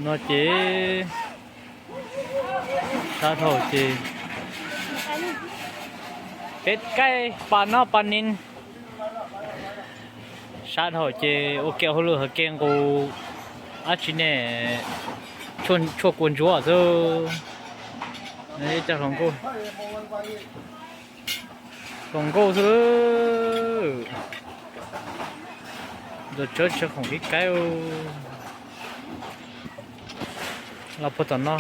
No ces sab dhau ces peb kaij pa no pa nin. Sab dhau ces ua ke hauj lwm hauv ke nqus dab tsi ne, tshuaj kua ntsuab xwb. Cov hluas nkauj, hluas nkauj xwb. Ntxuav tsawb tsis khoom qib kaib. Los puag tom no,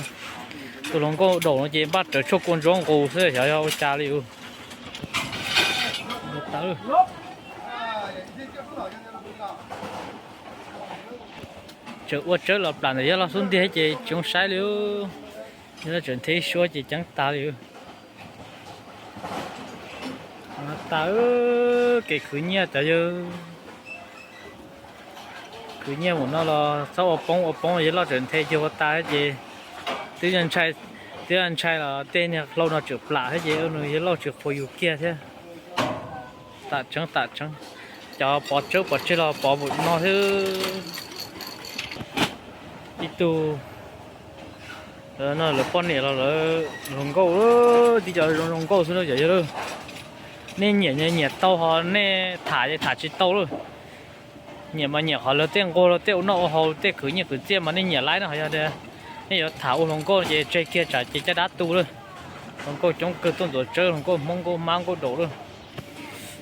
tus hluas nkauj daum no ces npaj rawv tshuaj kua ntsuab nqus xwb xyov yog ua cas li. Tseem ua tsawb los plam ntawm yawg laug xub ntiag ces tsis zoo saib li. Yawg laug tseem nthe ib suab ces ceeb tas li. Tas kev khwv nyiaj cov yawg. Khwv nyiaj mus no los txhob ua poob ua poob yawg laug tseem nthe cuag ua tas ces twb, twb ntshai los tej niag hlau no tseem plam thiab ces nws yawg laug tsis qhuas yus kiag thiab. Tam tseeb tam tseeb, cov pov tsawb pov tseg los pov npaum no thiab. Ib tug no lawv poj niam los lawv hluas nkauj, tib co zoo zoo nkauj xwb na cov yawg. Nej nyiam nyiam tau ho nej tham tham tsis tau lawm. Nyiam mas nyiam qhov lawv tej nquag lawv tej ua noj ua haus tej khwv nyiaj khwv txiaj mas nej nyiam laib no, ho yog nej yuav tham ua hluas nkauj ces tseg kiag tsam ces caj dab tu lawm. Hluas nkauj coob kawg tuaj ntxuav tsawb, hluas nkauj Hmoob nkauj Hmab nkauj daum lawm.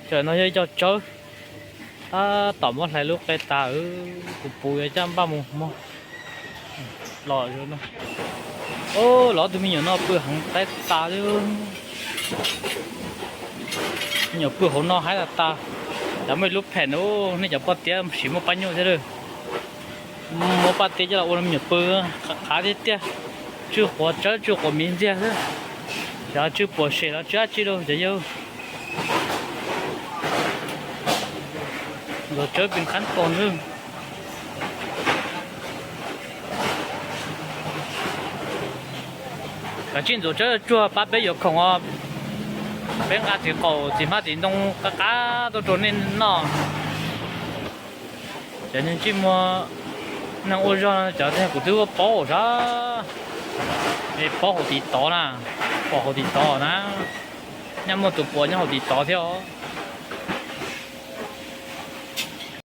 Tam no yog ib co tsawb tab tom muab hlais lub qe tas, kuv puv yuav coj npaj mus mog. Los, los tus me nyuam no pw heev qaib tas li. Me nyuam pw hauv no haib tas tas. Cov muaj ib lub phem, nej cov poj tiab sim muaj paj nyuj thiab lawm. Muab paj tiab coj los ua me nyuam pw, qab qab tiag tiag. Tswj quav tsawb tswj quav miv ntxiag xwb. Xyov tswj puas sem los tswj dab tsi rau cov yawg. Ntxuav tsawb pes qab tos nawb. Kav tsij ntxuav tsawb tsuag pab peb yuav khoom os. Peb nqa txiv qaum txiv hmab txiv ntoo qab qab tuaj rau nej noj. Cov niag ntsej muag neeg ua zog cov kuv twb paub sab, paub hauv tiv tov na, pom hauv tiv tov na. Nyaj muaj tus puas nyob hauv tiv tov thiab os.